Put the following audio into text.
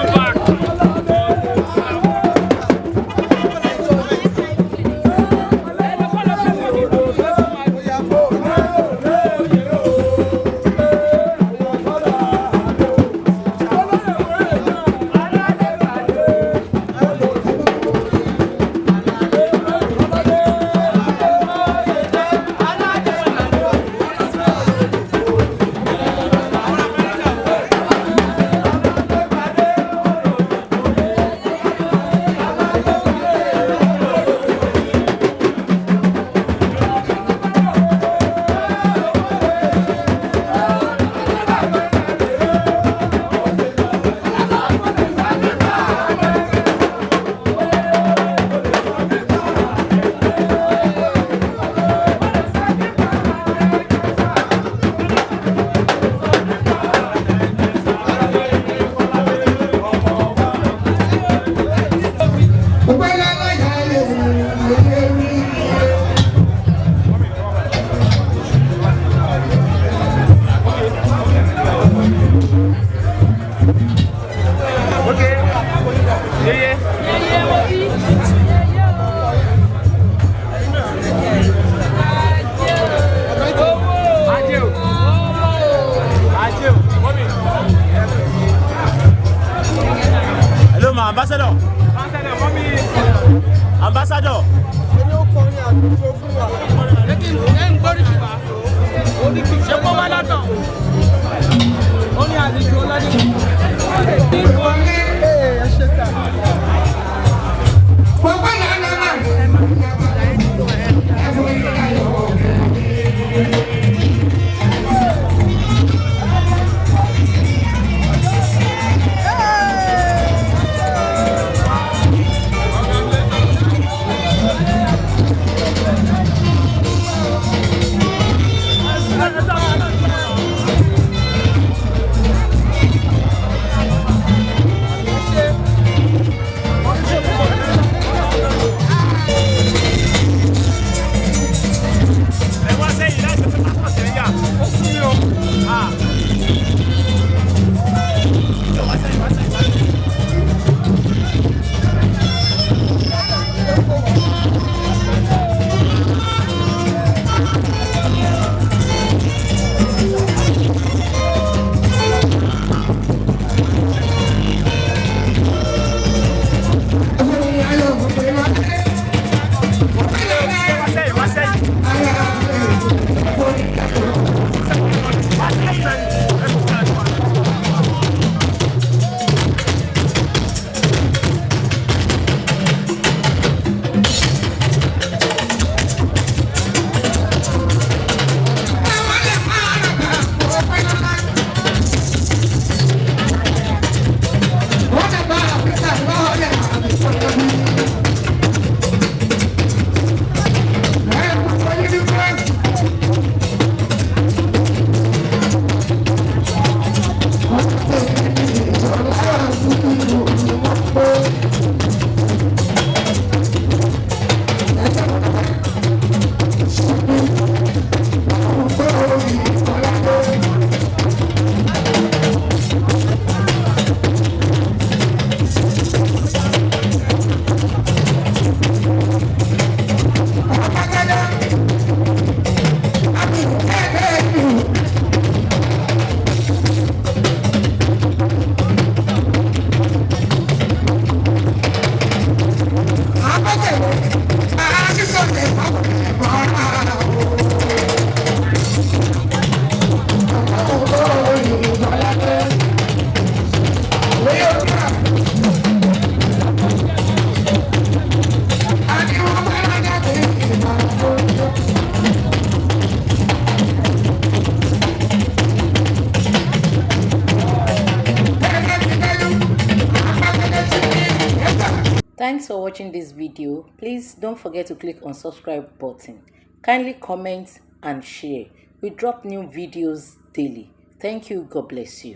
Welcome back. Okay. Yeah. Ajé o. Ajé o. Mọ́mí. Hello, ma ambassador. Ambassador, mọ́mí. Ambassador. Ẹni ó kọrin àdúgbò fún wa. Ṣé kó wá látọ̀? Ó ní àlejò ládùúgbò. Ee, ẹ ṣe tà. Ẹ wá sẹ́yìn láti fi passport ẹ̀ yà. Ó sún mi o. Ah. Wá sẹ́yìn, wá sẹ́yìn, wá sẹ́yìn. Wá sẹ́yìn, wá sẹ́yìn. Wá sẹ́yìn. Ẹ kò sẹ́yìn. Thanks for watching this video. Please don't forget to click on subscribe button. Kindly comment and share. We drop new videos daily. Thank you. God bless you.